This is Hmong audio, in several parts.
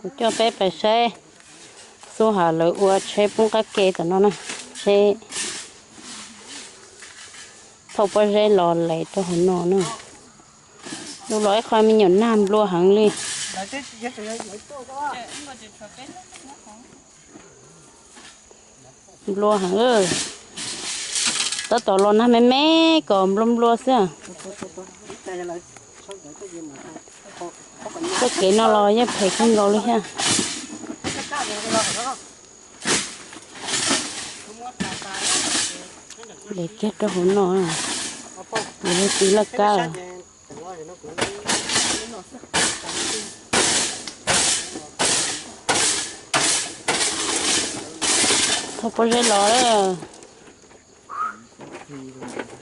Coj peb pais saib Xub Ham lawv ua tsheb poob qab ke tom no na, tsheb thauj pob zeb los les rau hauv no na. Lub los ib qho me nyuam nag nplua heev li. Nplua heev, tab tom los nag me me kom nplua nplua xwb. Txoj kev no los yeej phem kawg nkaus li thiab. Ntes kiag rau hauv no, yuav tiv laj kab. Thauj pob zeb los,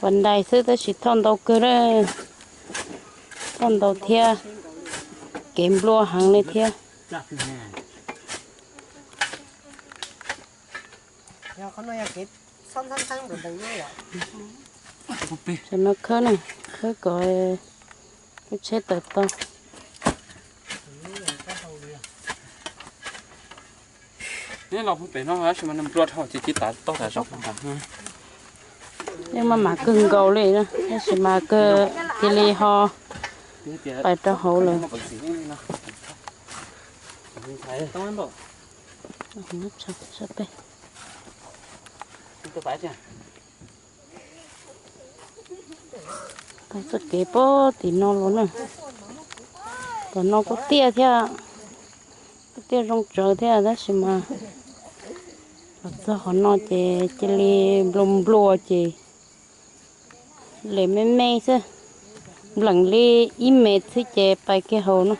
pas ntais xwb tab sis thauj ntau kawg, thauj ntau thiab, kev nplua heev li thiab. Tam no khawb na, khawb kom lub tsheb tawm tau. Yeej maj mam kawg nkaus li, tab sis mas kawg cia li ho pais rau hauv lawm. Tau txoj kev puag tim no los na, tom no kuj tiaj thiab, kuj tiaj zoo tsawv thiab tab sis mas los txog qhov no ces cia li nplua nplua ces lem me me xwb, npleem li ib me xwb ces pais kiag hauv na.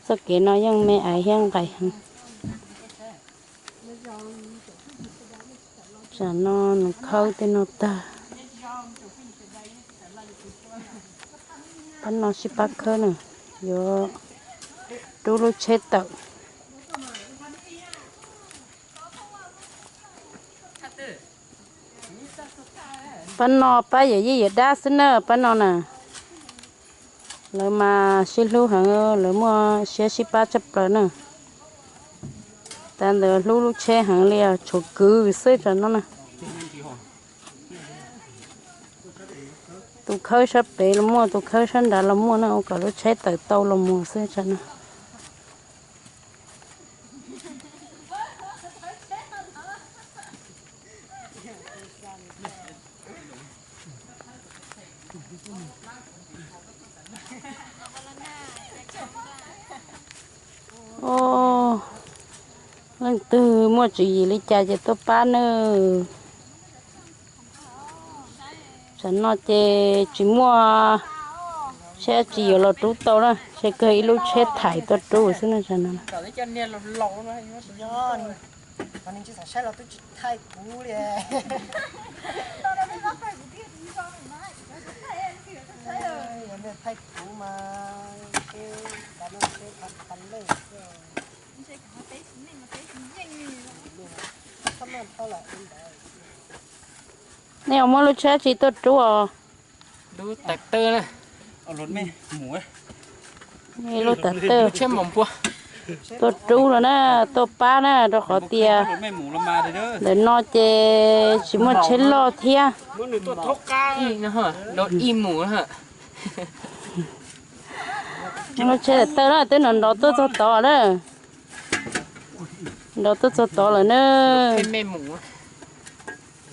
Txoj kev no yeej me aiv thiab nqaim heev. Tsam no nws khawb tej no tag, pab no sib pab khawb na, yuav rub lub tsheb tawm. Pab no pab yawm yij yawm dab xwb na, pab no na. Lawv mas sib hlub heev, lawv muaj siab sib pab tshaj plaws na. Tag ntawd hlub lub tsheb heev li, tshuav kwv xwb tsam no na. Tus khawb sab pem los muaj, tus khawb sab nrad los muaj na, ua kom lub tsheb tawm tau los mus xwb tsam no. Leej twg muaj tswv yim li cas ces tuaj pab nawb. Tsam no ces tsis muaj tsheb tsis yuav los rub tau na, ces kawg ib lub tsheb thaim tuaj rub xwb na tsam no. Nej muab lub tsheb tsis tuaj rub os? Lub tas tawj na. Lub tas tawj tuaj rub los na, tuaj pab na, rau qhov tias ntawm no ces tsis muaj tsheb loj thiab. Lub tsheb tas tawj na, twb nrov nrov tuaj txog tod na. Nrov tuaj txog tod lawm na.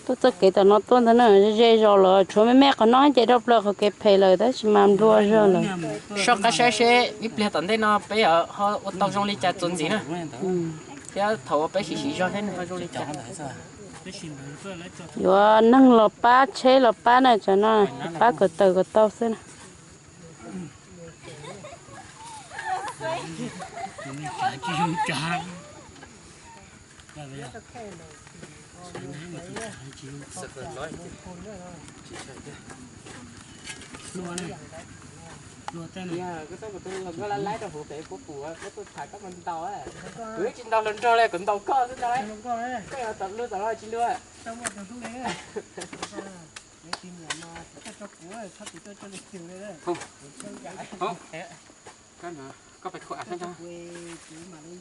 Tuaj txoj kev tom no tuaj ntag na, ze zos lawm, tshuav me me qhov no ces dhau plaws qhov kev phem lawm tab sis mas nplua zog lawm. Soj qab saib seb ib pliag tom ntej no peb ho ua tau zoo li cas txuas ntxiv na. Thiab thaum uas peb siv siv zog thiab nws ho zoo li cas. Yuav neeg los pab tsheb los pab na, tsam no pab kom tawm kom tau xwb na. Koj tsis ntaus hluas nraug li, kuv ntaus koj xwb ntag. Koj yuav luag tom no tsis luag. Koj pais khuam av xwb ntag.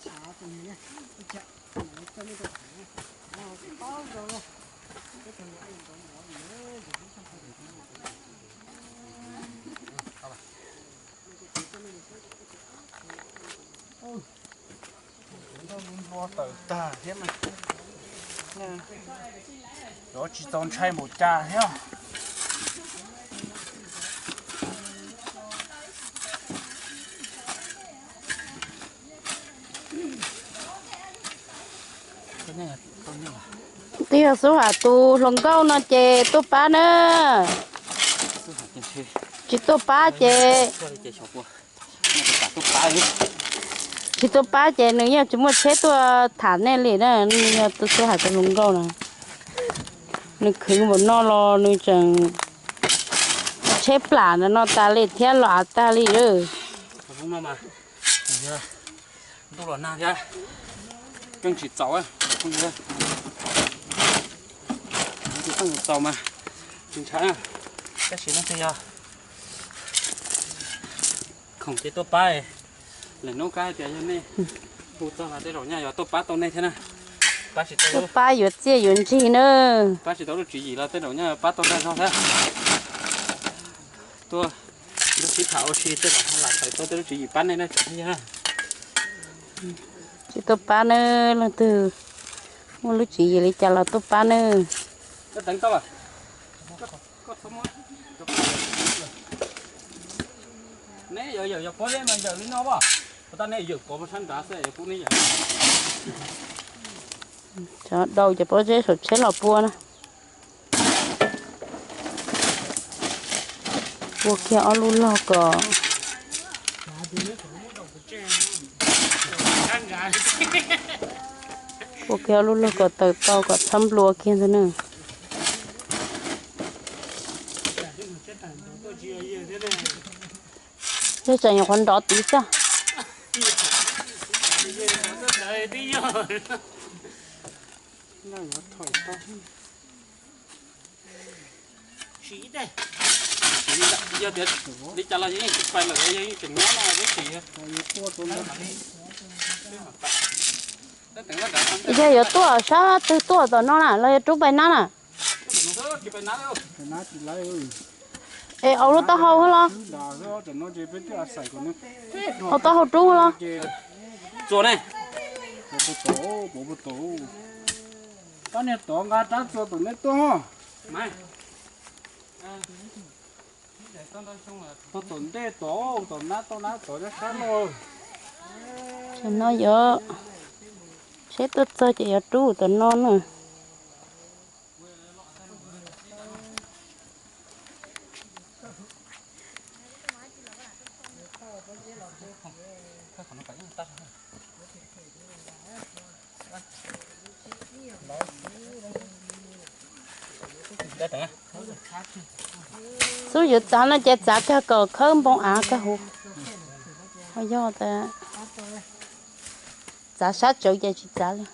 Nplua tawm tag thiab mas, yuav tsis txaus ntshai npaum cas thiab. Twb yog Xub Ham tus hluas nkauj no ces tuaj pab na. Tsis tuaj pab ces, tsis tuaj pab ces nws yeej tsis muaj tsheb tuaj tham nej li na. Nws yog tus Xub Ham tus hluas nkauj na, nws khwv npaum no los nws tseem tsheb plam ntawm no tas li thiab los av tag li lawm. Ntuj los nag thiab, keej tsis txaus, keej tsis txaus mas tsis ntshai, tab sis no twb yog khoom ces tuaj pab. Lawm hnub qab tias yog nej hu txog los tej zaum nyaj yuav tuaj pab tau nej thiab na. Pab tsis tau, tuaj pab yuav txiaj yuav ntsig na. Pab tsis tau lub tswv yim los tej zaum nyaj yuav pab tau dag zog thiab. Tuaj sib tham ua si tej zaum lam tawm tau tej lub tswv yim pab nej na. Tsis tuaj pab na, leej twg muaj lub tswv yim li cas los tuaj pab na. Neb yawm yawm yog pob zeb mas yawm li no as, tab neb yawm pov sab nrad xwb pub neb yawm. Cov dau cov pob zeb saum tsheb los pua na. Pua kiag ob lub log kom, pua kiag ob lub log kom tawm tau kom txhob nplua kiag ntag na. Yog tsam nyuam qhuav nrov tid xwb. Yog tias li cas los yeej tsis pais lawm, yog yeej tseem nyob no tib si. Yog yuav tuaj sab twg tuaj tom no na los yog rub pais nab na? Es au lub taub hau los? Au taub hau rub los? Txua ne. Pab niag tod nqa rab txua tom nej tuaj. Tau tom ntej tod, tom nab tau nab tod sab no. Tam no yuav, tsheb tuaj txog ces yuav rub tom no na. Xub yuav txav no ces txav kag kom khawb npoo av kag huv. Ho yog tas txav sab tsawv ces tsis txav li.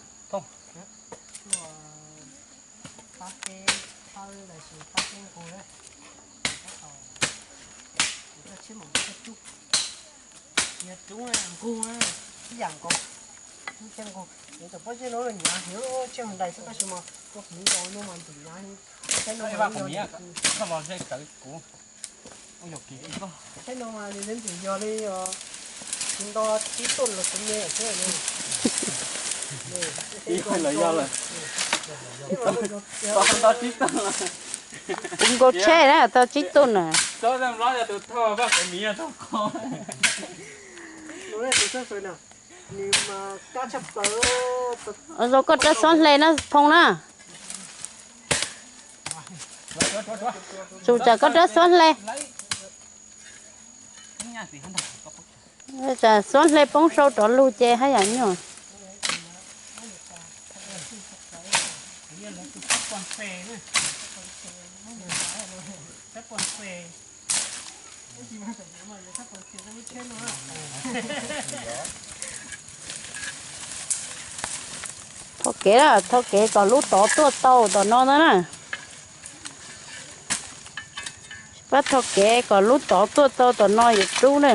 Ib los yog lawm. Nto tsib tuj. Kuv nkaus tsheb na, tau tsib tuj na. Zoo koj rab xob hle na Phoo na. Tsum tsam koj rab xob hle. Tsam xob hle poob sau rov lug ces haj yam nyuaj. Thau kev, thau kev kom lub tod tuaj tau tom no na. Pab thau kev kom lub tod tuaj tau tom no yuav rub na.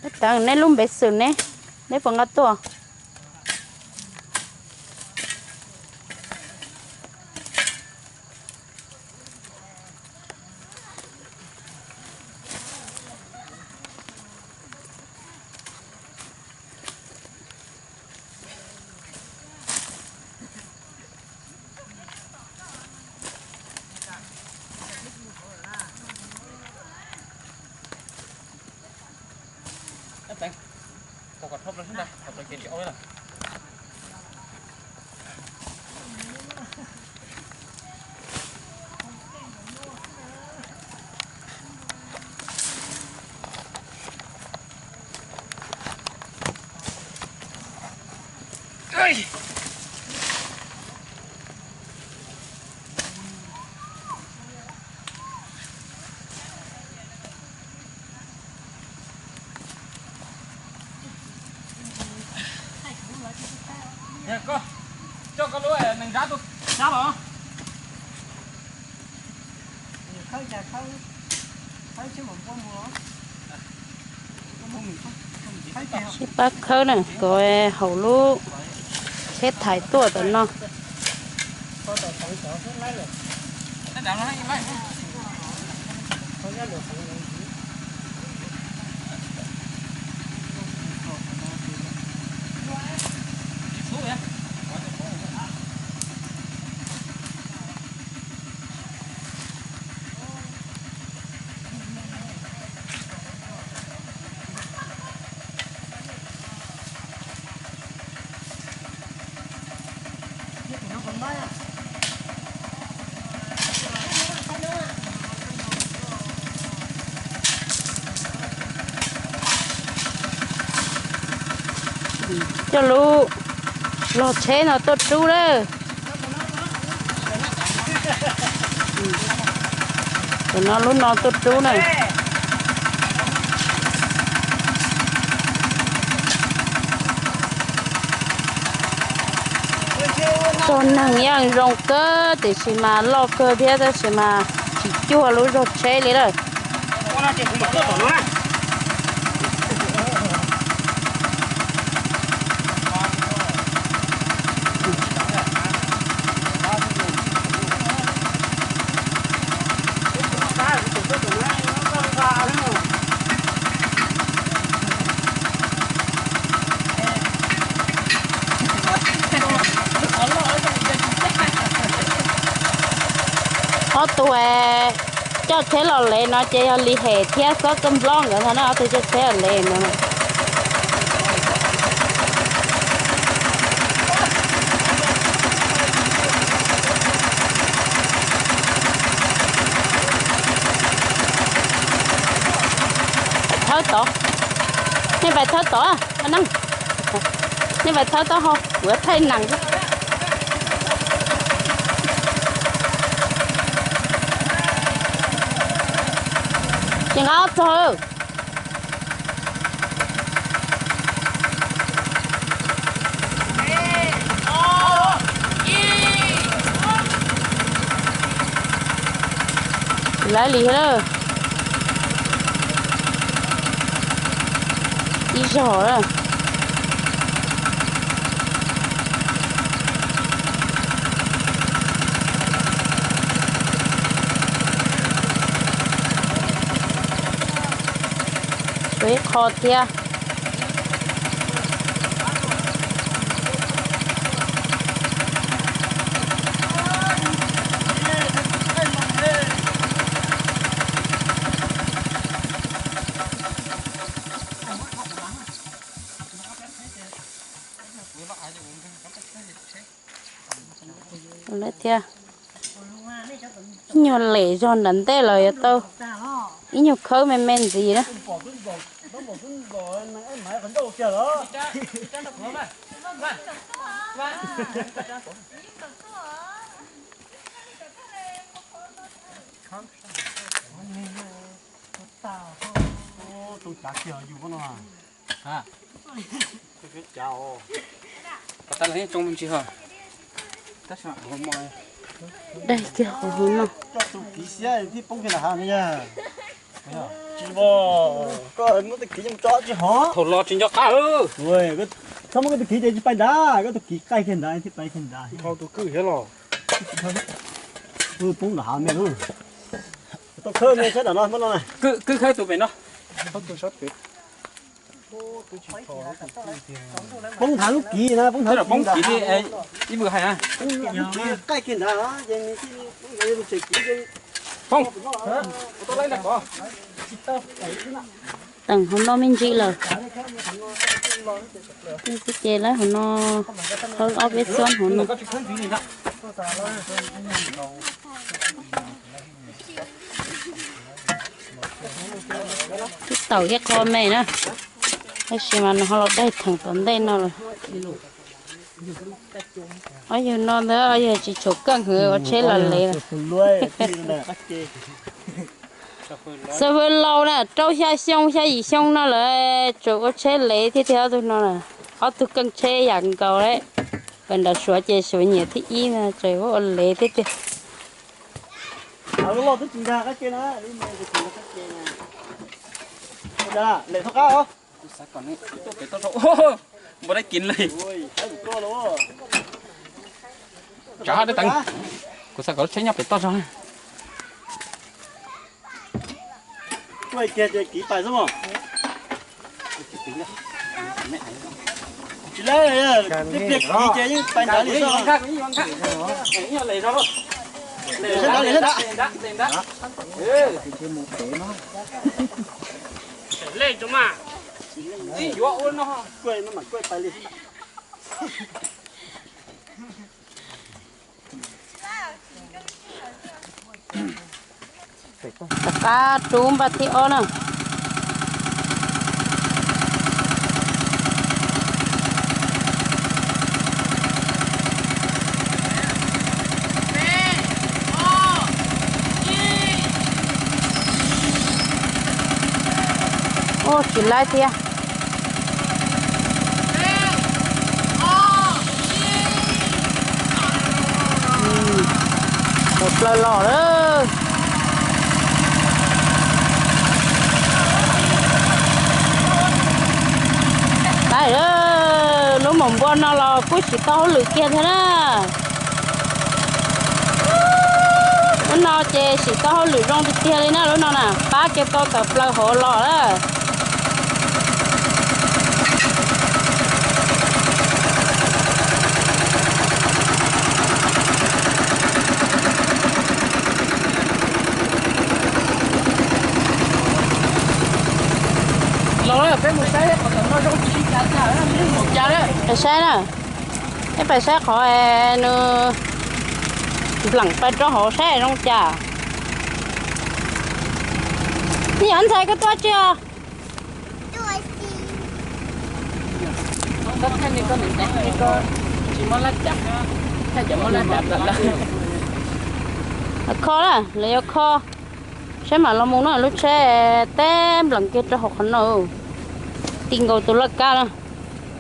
Pab teev neb lub npe xwm ne, neb puas nqa tuaj? Koj, coj koj lub nees nrab tuaj sab los. Sib pab khawb na, kom haum lub tsheb thaiv tuaj tom no. Coj lub log tsheb no tuaj rub lawm. Cov no lub no tuaj rub na. Zog neeg yeej zoo kawg tiam sis mas loj kawg thiab tab sis mas tsis cuag lub zog tsheb li lawm. Ob tug coj tsheb los lev no ces yog Lis Hem thiab Xob Kawj Nplob nkawd ntag na, ob tug coj tsheb los lev no. Thawb tod, nej pais thawb tod, nej pais thawb taub hau, kuv thaij nees. Ces nqa ob txog. Lawv li lawm. Ib zaug lawm. Tshuav ib qho thiab. Lawm thiab. Ib nyuag lem zog nram ntej los yuav tau ib nyuag khawb me me ntxiv na. Daig kiag qhov hauv no. Tsis muab tag kiv tso tsis hov. Thaum los tsis nco qab. Txhob muab koj tus kiv ces tsis pais nrad, koj tus kiv qaij kiag nrad thiaj pais kiag nrad. Hau tus kwj thiab los. Poob nram hav me. Tau khawb me sab nram no, muab no na. Kwj khawb tus pem no. Poob thav lub kiv na, poob thav lub kiv. Ib vwm hais na. Poob lub kiv qaij kiag nrad ces nws thiaj poob, tsis tau. Teem hauv no me ntsis lawm. Ces lawv hauv no, khawb ob peb txob hauv no. Twb tau ib qho me na, tab sis mas nws ho los daig theem tom ntej no lawm. Ob yawg no ntag, ob yawg tsis tshua keej heev, ua tsheb los lev lawm. Xav fwj laus na, rau xya xyoo xya yim xyoo no lawm, tseem ua tsheb lev thiab tiag. Ob tug no, ob tug keej tsheb yam nkaus li. Pem nram Suav ces Suav nyiam thib ib na, tseem ua lev thiab tiag. Tsav dab teev, kuv xav kom lub tsheb nyob pem toj zog. Tsis lab, ib pliag kiv ces yeej pais nrad li xwb. Sab nrad li, sab nrad. Rov qab rub npaj thib ob na. Ua tsis laib thiab. Tawm plaws los lawm. Lawm, lub maum npua no los kuj tsis tau hauj lwm kiag thiab na. Lub no ces tsis tau hauj lwm zoo tiag tiag li na, lub no na, pab kiag tau tawm plaws hauv los na. Los peb mus saib qhov tom no zoo li cas, mus cas na. Peb saib na, peb pais saib qhov nws npleem pais rau hauv saib zoo cas. Nej yog ntxhais koj tuaj tsi os? Kho na, lawv yuav kho. Saib mam los mus no, lub tsheb teb npleem kiag rau hauv qhov no. Ti nkaus tus laj kab na.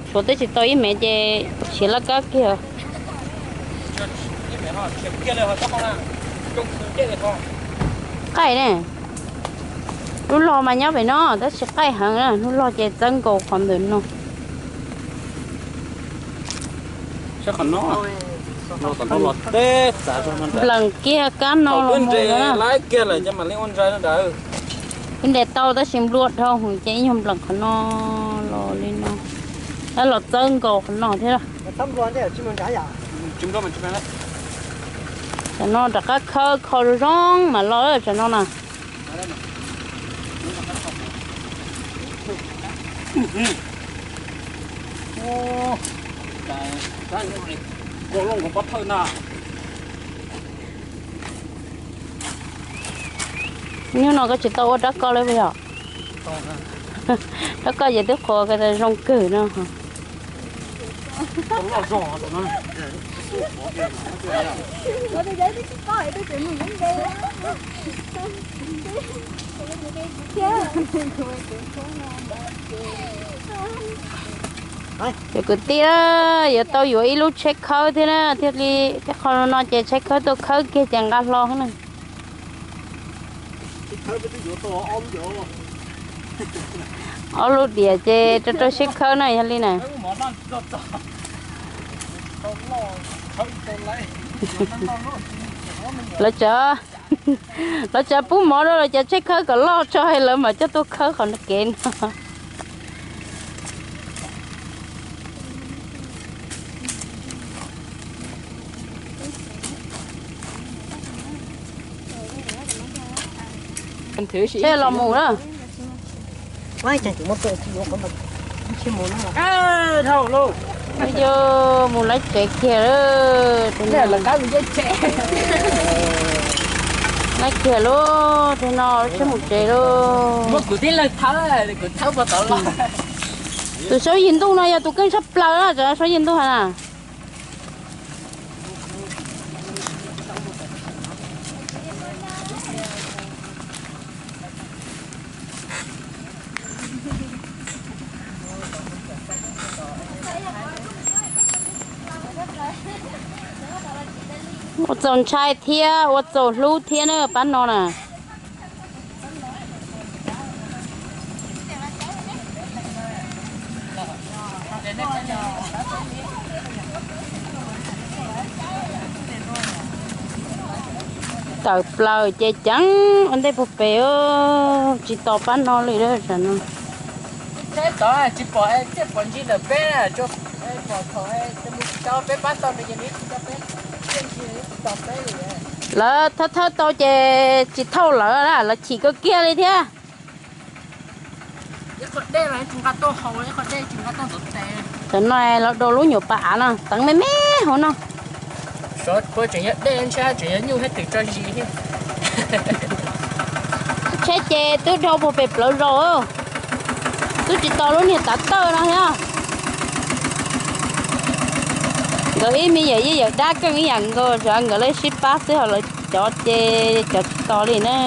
Tshuav twb tsis tau ib mev ces siav laj kab kiag. Qaij ne. Lub log mas nyob pem no tab sis qaij heev na, lub log ces txawb nkaus qhov ntawm no. Npleem kiag kab no los mus na. Ib ntes tau tab sis nplua dhau ces ib nyuag npleem qhov no los li no. Los txawb nkaus qhov no thiab. Tam no rov qab khawb kho zoo zoo mas los tam no na. Hnub no koj tsis tau ua rab koj li puas yog? Rab koj ces twb qhuav zoo kawg no. Cov kwv tij, yuav tau yuav ib lub tsheb khawb thiab na, thiaj li tej qho no ces tsheb khawb tuaj khawb kiag ces nqa hlo na. Ob lub diam ces rau rau siab khawb na yog li na. Lawv tseem, lawv tseem pub mov rau lawv cov tsheb khawb kom loj tso es lawv mam coj tuaj khawb qhov kev no. Seb los mus na. Dhau lauj, yog mus lawv tsev kiag lawm. Lawv kiag lauj, tag no sib mus tsev lauj. Tus saub yig ntuj no yog tus keej tshaj plaws na, saub yig ntuj na. Ua txaus ntshai thiab ua txaus hlub thiab na pab no na. Tawm plaws ces ceev ua ntej puag pem, tsis tos pab no li tam no. Lawv thawb thawb tau ces tsis thauj lawv, lawv chim kawg kiag li thiab. Tam no lawv do lub nyuam pas av no teev me me hauv no. Tseem yog dej ntshab tseem yog nyuj thiab twm tso zis thiab. Tsheb ces twb dhau puag pem plawv zos, twb tsis tos lub niag tav tawj no thiab. Nkawd ib me yawm yij yawm dab keej ib yam nkaus, xyov nkawd lawv sib pab xwb, ho lawv cov ces cov tsis tos li ne.